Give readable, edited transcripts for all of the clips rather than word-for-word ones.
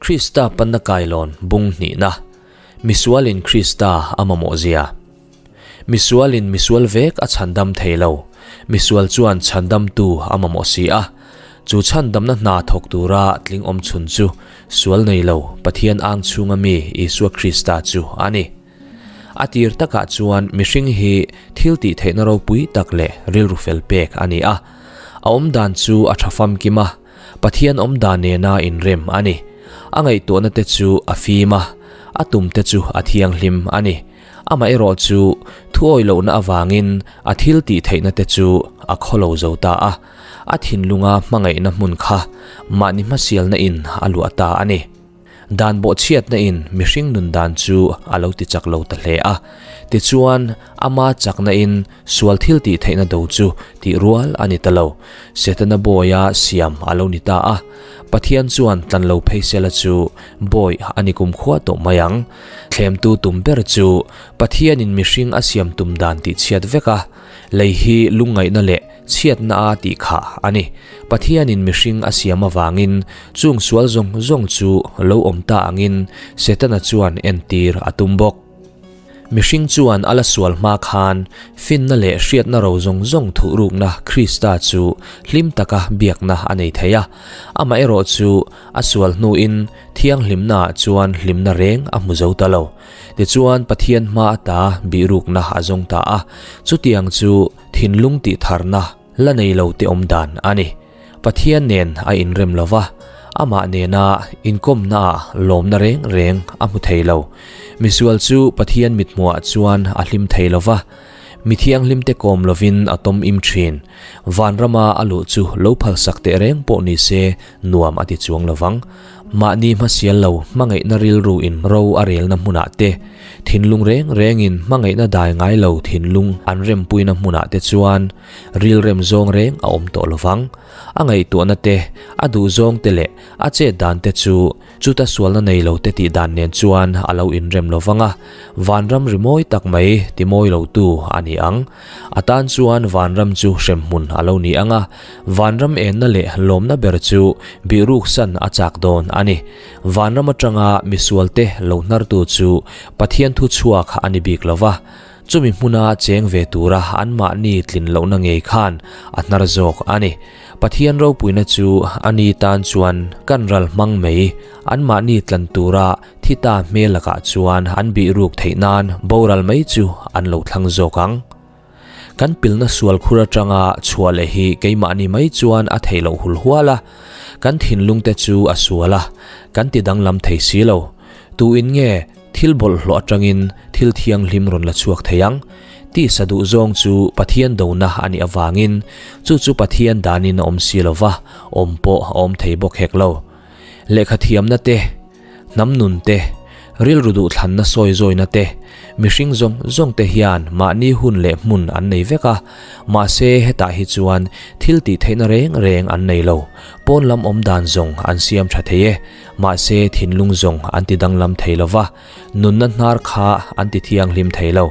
Krista panna kailawn bung hnihna, Misualin Krista a mamawhzia. Misualin misual vek a chhandam thei lo, misual chuan chhandamtu a mamawh si a. Chu chhandamna hna thawk tura tling awm chhun chu sual nei lo Pathian ang chhunga mi Isua Krista chu a ni. A tir takah chuan mihring hi thil tih theihna ropui tak leh rilru fel pek a ni a. A awmdan chu a tha famkim a, Pathian awmdan nena inrem a ni. A ngaihtuahna te chu a fim a, a tum te chu a thianghlim a ni. Amaherawh chu thuawi lohna avangin a thil tih theihna te chu a khawlo zo ta a, a thinlunga hmangaihna hmun kha mahni hmasialna in a luah ta a ni. Dan bawhchhiatna in mihring nun dan chu a lo ti chak lo ta hle a, tichuan ama chakna in sual thil tih theihna do chu tih rual a ni ta lo. Setana bawia siam a lo ni ta a, Pathian chuan tlan lo phei sela chu bawi a ni kumkhua tawh mai ang. Thlemtu tum ber chu Pathianin mihring a siam tum dan tih chhiat vek a, lei hi lungngaihna leh Chhiatna a tih kha a ni. Pathianin mihring a siam avangin chung sual zawng zawng chu lo awm ta angin Setana chuan entir a tum bawk. Mihring chuan a la sual hma khan finna leh hriatna ro zawng zawng thuhrukna Krista chu hlim taka biakna a nei thei a. Amaherawh chu a sual hnuin thianghlimnaah chuan hlimna reng a hmu zo ta lo. Tichuan Pathian hma ata bihrukna a zawng ta a, chutiang chu Thinlung tih tharna la nei lo te awm dan a ni. Pathian nen a inrem lo va, amah nena inkawmna ah lawmna reng reng a hmu thei lo. Misual chu Pathian mithmuhah chuan a hlim thei lo va, mi thianghlim te kawm lovin a tawm im thin. Vanrama a luh chu lo phalsak teh reng pawh ni se nuam a ti chuang lo vang. Mahni hmasial lo hmangaihna rilru in ro a relna hmunah te, thinlung reng rengin hmangaihna dai ngai lo thinlung an rempuina hmunah te chuan rilrem zawng reng a awm tawh lo vang. A ngaihtuahna te, a duhzawng te leh a chet dan te chu chuta sualna nei lo te tih dan nen chuan a lo inrem lo vang a, vanram rimawi tak mai timawi lotu a ni ang. A tan chuan vanram chu hremhmun a lo ni ang a, vanram enna leh lawmna ber chu bihruk san a chak dawn a ni. Vanram atanga misualte lo hnartu chu Pathian thu chhuak a ni bik lo va, chumi hmuna cheng ve tura anmahni tlin lohna ngei khan a hnar zawk a ni. Pathian ropuina chu a ni tan chuan kan ral hmang mai, anmahni tlan tura Thi ta hmel lakah chuan an bih ruk theih nan boral mai chu an lo thlang zawk ang. Kan pilna sual khur atanga chhuah leh hi keimahni mai chuan a theih loh hul hual a, kan thinlung te chu a sual a, kan ti danglam thei si lo. Tu in nge thil bawlhhlawh atangin thil thianghlim rawn la chhuak thei ang? Tisa duh zawng chu Pathian dona a nih avangin chu chu Pathian danin a awm si lo va, awm pawh a awm thei bawk hek lo. Lehkha thiamna te, hnam nun te, rilru duhthlanna sawi zawina te, mihring zawng zawng te hian mahni hun leh hmun an nei vek a, mahse hetah hi chuan thil tih theihna reng reng an nei lo, pawn lam awm dan zawng an siam tha thei e, mahse thinlung zawng an ti danglam thei lo va, nunna hnar kha an ti thianghlim thei lo.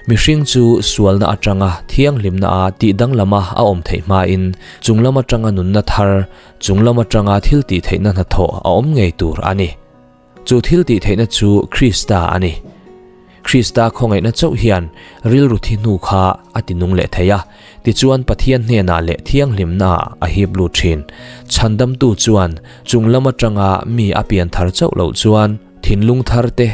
Mihring chu sualna atanga thianghlimna a tih danglama a awm theih hmain chunglam atanga nunna thar Chung lam atanga thil tih theihna hnathawh a awm ngei tur a ni. Chu thil tih theihna chu Krista a ni. Krista khawngaihna chauh hian rilru thi hnu kha a ti nung leh thei a, tichuan Pathian hnenah leh thianghlimnaah a hip lut thin. Chhandamtu chuan chung lam atanga mi a pian thar chauh loh chuan thinlung thar te,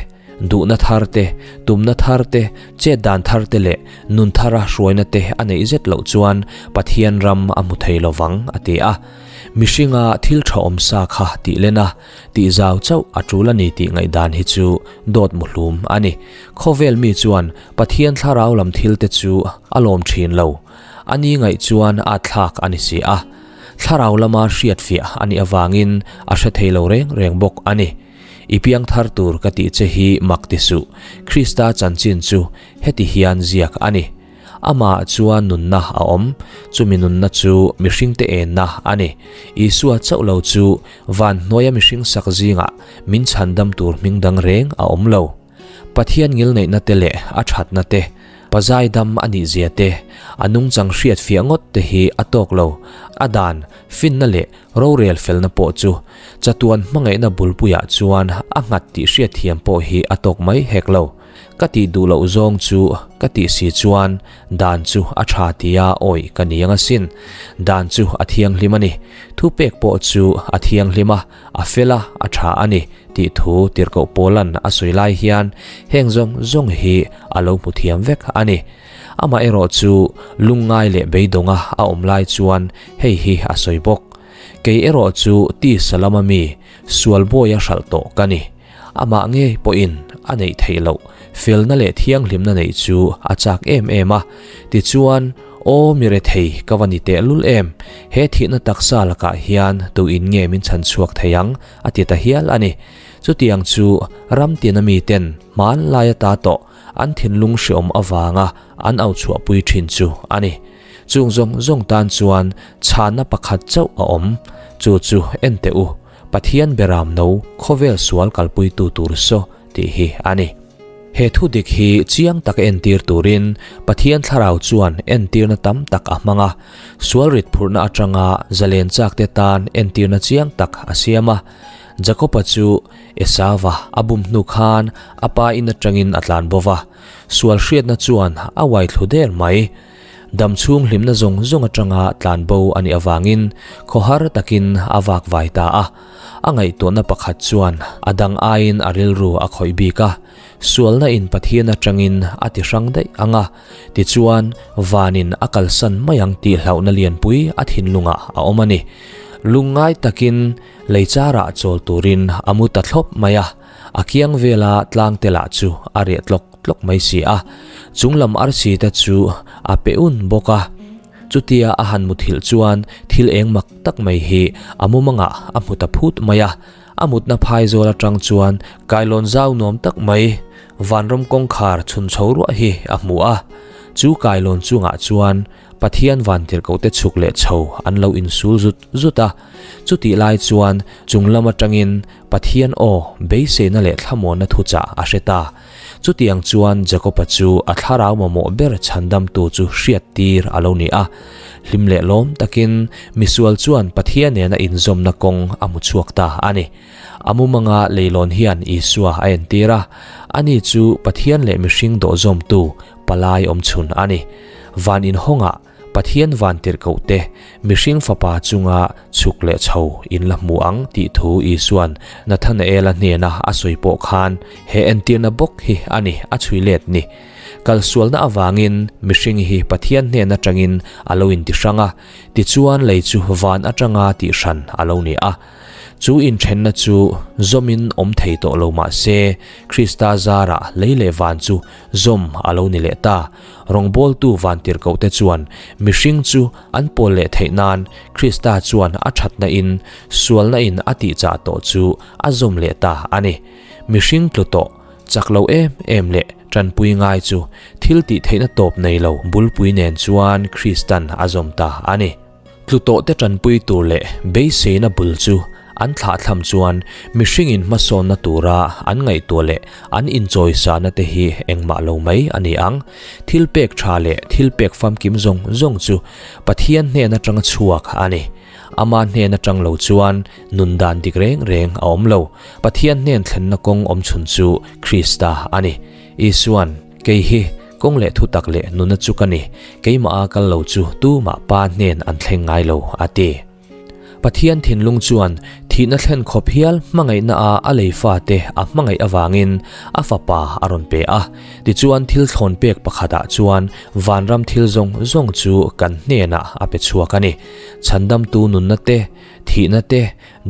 duhna thar te, tumna thar te, chet dan thar te leh nun thara hruaina te a neih zet loh chuan Pathian ram a hmu thei lovang, a ti a. Mihringa thil tha awm sa kha tih len a, tih zau chauh a tul a ni tih ngaihdan hi chu dawt muhlum a ni. Khawvel mi chuan Pathian thlarau lam thil te chu a lawm thin lo. A ni ngaih chuan a thlak a ni si a. Thlarau lama hriatfiah a nih avangin a hre thei lo reng reng bawk a ni. I piang thar tur ka tih che hi mak ti suh, Krista chanchin chu heti hian ziak a ni. Amah chuan nunna a awm, chumi nunna chu mihringte enna a ni. Isua chauh lo chu van hnuaia mihring sak zingah min chhandam tur hming dang reng a awm lo. Pathian ngilneihna te leh a thatna te, pazai dam a nih zia te, a nungchang hriat fiah ngawt te hi a tawk lo. A dan, finna leh rorel felna pawh chu chatuan hmangaihna bulpuiah chuan a nghat tih hriatthiam pawh hi a tawk mai hek lo. Ka tih duh loh zawng chu ka tih si chuan dan chu a tha tia awih ka ni ang asin. Dan chu a thianghlim a ni. Thupek pawh chu a thianghlim a, a fel a, a tha a ni tih thu tirhkoh Paula'n a sawi lai hian heng zawng zawng hi a lo hmu thiam vek a ni. Amaherawh chu lungngai leh beidawnga a awm lai chuan hei hi a sawi bawk, Kei erawh chu tisa lama mi sual bawia hralh tawh ka ni. Amah ngei pawhin a neih theih loh felna leh thianghlimna neih chu a chak em em a. Tichuan, Aw mi rethei ka va ni tehlul em, he thihna taksa lakah hian tuin nge min chhan chhuak thei ang? a ti ta hial a ni. Chutiang chu ram tina miten hmanlai ata tawh an thinlung hreawm avanga an auchhuahpui thin chu a ni. Chung zawng zawng tan chuan chhanna pakhat chauh a awm, chu chu en teh u. Pathian beram no khawvel sual kalpuitu tur saw tih hi a ni. He thu dik hi chiang taka entir turin Pathian thlarau chuan entirna tam tak a hmang a, sual rit phurhna atanga zalen chakte tan entirna chiang tak a siam a. Jakoba chu Esauva a bum hnu khan a pa in atangin a tlan bo va, sual hriatna chuan a uai thlu der mai. Dam chhung hlimna zawng zawng atanga tlan bo a nih avangin khawhar takin a vak vai ta a. A ngaihtuahna pakhat chuan a dang aiin a rilru a khawih bik a, sualna in Pathian atangin a ti hrang daih ang a, tichuan vanin a kalsan mai ang tih hlauhna lianpui a thinlungah a awm a ni. Lungngai takin lei charah chawl turin a mu ta thlawp mai a, a kiang vela tlangte lah chu a reh tlawk tlawk mai si a, chunglam arsi te chu a pe un bawk a. Chutia a han muthilh chuan thil eng mak tak mai hi a mumangah a hmu ta phut mai a, a mutna phai zawl atang chuan kailawn zau nuam tak mai vanram kawngkhar chhun chho ruah hi a hmu a. Chu kailawn chungah chuan Pathian vantirhkohte chhuk leh chho an lo insul zut zut a. Chutih lai chuan chunglam atangin Pathian aw beiseina leh thlamuanna thuchah a hre ta. Chutiang chuan Jakoba chu a thlarau mamawh ber chhandamtu chu hriattir a lo ni a. Hlim leh lawm takin misual chuan Pathian nena inzawmna kawng a hmu chhuak ta a ni. A mumanga leilawn hian Isua a entir a, ani chu Pathian leh mihring dawhzawmtu palai awmchhun a ni. Van inhawngah Pathian vantirhkohte mihring fapa chunga chhuk leh chho in la hmu ang tih thu Isua'n Nathanaela hnena a sawi pawh khan he entirna bawk hi a ni a chhui let ni. Kalsualna avangin mihring hi Pathian hnen atangin a lo intihrang a, tichuan lei chu van atanga tihhran a lo ni a. Chu inthenna chu zawmin awm thei tawh lo mah se, Krista zarah lei leh van chu zawm a lo ni leh ta. Rawngbawltu vantirhkohte chuan mihring chu an pawl leh theih nan Krista chuan a thatna in sualna in a tihchah tawh chu a zawm leh ta a ni. Mihring tlu tawh, chak lo em em leh tanpui ngai chu thil tih theihna tawp nei lo bulpui nen chuan Kristan a zawm ta a ni. Tlu tawhte tanpui tur leh beiseina bul chu an thlahthlam chuan mihringin hmasawnna tura an ngaihtuah leh an inchawisana te hi engmah lo mai a ni ang. Thil pek tha leh thil pek famkim zawng zawng chu Pathian hnen atanga chhuak a ni. Ama hnen atang lo chuan nun dan dik reng reng a awm lo. Pathian hnen thlenna kawng awmchhun chu Krista a ni. Isuan, Kei hi kawng leh thutak leh nuna chu ka ni, keimah a kal lo chu tumah Pa hnen an thleng ngai lo, a ti. Pathian thinlung chuan thihna thlen khawp hial hmangaihna a a lei fate a hmangaih avangin a fapa a rawn pe a. Tichuan thil thlawn pek pakhatah chuan vanram thil zawng zawng chu kan hnenah a pe chhuak a ni. Chhandamtu nunna te, thihna te,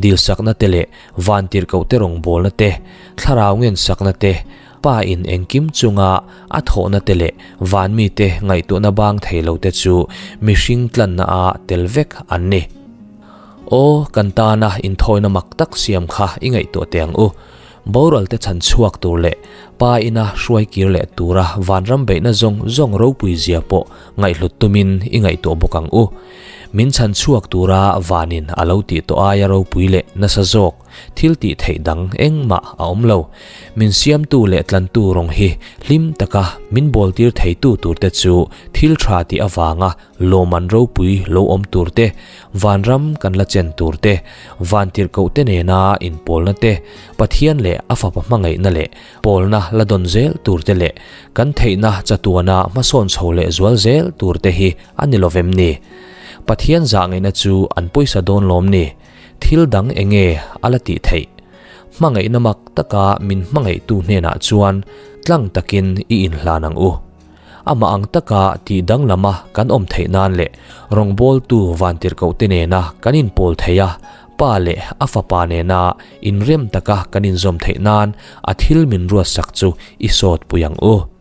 dilsakna te leh vantirhkohte rawngbawlna te, thlarau ngensakna te, Pa in engkim chunga a thawhna te leh van mite ngaihtuahna bang thei lo te chu mihring tlanna a tel vek an ni. Aw, kan tana inthawina mak tak siam kha i ngaihtuah teh ang u. Boral te chhan chhuak tur leh Pa ina hruai kir leh tura vanram beihna zawng zawng ropui zia pawh ngaihhlut tumin i ngaihtuah bawk ang u. Min chhan chhuak tura vanin a lo tih tawh aia ropui leh nasa zawk thil tih theih dang engmah a awm lo. Min siamtu leh tlantu rawng hi hlim taka min bawltir theitu turte chu thil tha tih avanga lawmman ropui lo awm turte, vanram kan la chen turte, vantirhkohte nena inpawlna te, Pathian leh a fapa hmangaihna leh pawlna la dawn zel turte leh kan theihna chatuana hmasawn chho leh zual zel turte hi a ni lovem ni? Pathian zah ngaihna chu an pawisa dawn lawm ni? Thil dang enge a la tih theih? Hmangaihna mak taka min hmangaihtu hnenah chuan tlang takin i inhlan ang u. Amah ang taka tih danglama kan awm theih nan leh rawngbawltu vantirhkohte nena kan inpawl theih a, Pa leh a Fapa nena inrem taka kan inzawm theih nan a thil min ruatsak chu i sawtpui ang u.